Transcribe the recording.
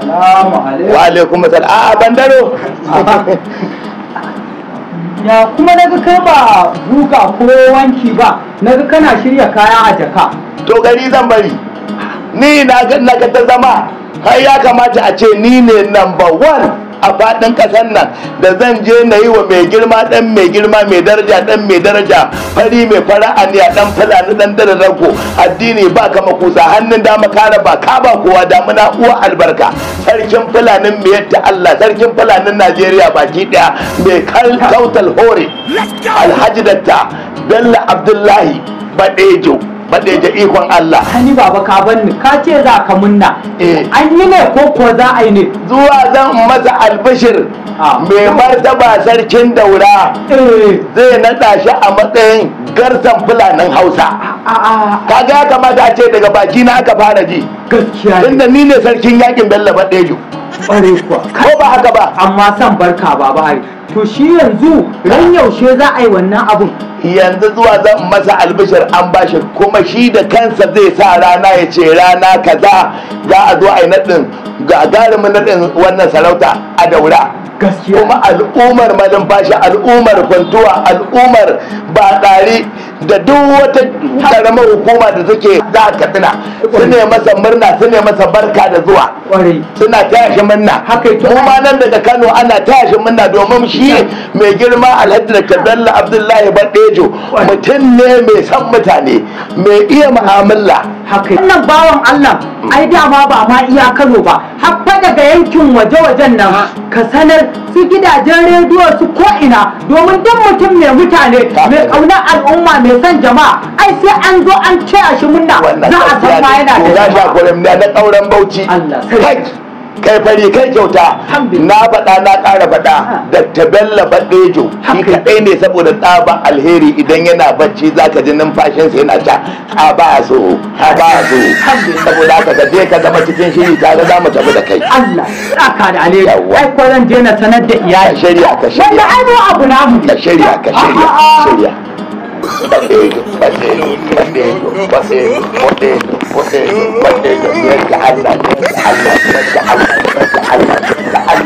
Salamu alaikum. Wa alaikum assalam. A bandaro. Ya kuma naga kai ba guga ko wanki ba, naga kana shirya kaya a jaka. To gari zan bari. Ni na ga ta zama har ya kamata a ce ni ne number 1 a faɗin ƙasar nan da zan je na yi wa mai girma ɗan mai girma mai daraja ɗan mai daraja fari mai fara aniya ɗan fulani ɗan dararrako addini ba kama kusa hannun dama kara ba ka ba kowa damuna uwa albarka sarkin fulanin mai yadda Allah sarkin fulanin Najeriya baki ɗaya mai kautal hore Alhaji Datta Bello Abdullahi Badejo Badejo ikon Allah. Hani baba ka banni ka ce za ka munna. An yi ne ko ko za a yi ne? Zuwa zan masa albishir mai martaba sarkin Daura zai naɗa shi a matsayin garsan fulanin Hausa. Kaga ya kamata a ce daga baki na aka fara ji. Gaskiya. Tunda ni ne sarkin yakin Bello Badejo. Ƙwarai kuwa. Ko ba haka ba? Amma san barka baba Hari. To shi yanzu ran yaushe za a yi wannan abun? Yanzu zuwa zan masa albishir an bashi kuma shi da kansa zai sa rana ya ce rana kaza za a zo a yi naɗin gagarumin naɗin wannan sarauta a Daura. Gaskiya. Kuma al'ummar Malumfashi, al'ummar Funtuwa, al'ummar Baɗari da duk wata karamar hukuma da take za a Katsina su ne masa murna, su ne masa barka da zuwa. Suna taya shi murna. Mu ma nan daga Kano ana taya shi murna domin shi mai girma Alhaji Dr. Bello Abdullahi Badejo mutum ne mai son mutane, mai iya mu'amala. Wannan bawan Allah ai dama ba ma iya Kano ba, har fa daga yankin waje-wajen nan ka sanar su gidajen rediyo su ko'ina domin duk mutum mai mutane mai ƙaunar al'umma mai son jama'a ai sai an zo an taya shi murna za a san ma yana da jama'a. Na ƙauren Bauchi. Kai fari kai kyauta na faɗa na ƙara faɗa Dr. Bello Badejo shi kaɗai ne saboda tsaba alheri idan yana bacci zaka ji numfashinsa yana ta a ba so a ba so saboda haka ka je ka zama cikin shiri tare za mu tafi da kai. Allah saka da alheri. Ai ko zan je na sanar da iyali. Ka shirya ka shirya. Wanda ai mu abu namu. Ka shirya ka shirya shirya. Badejo Badejo Badejo Badejo Badejo Badejo Badejo Allah Allah Allah Allah Allah.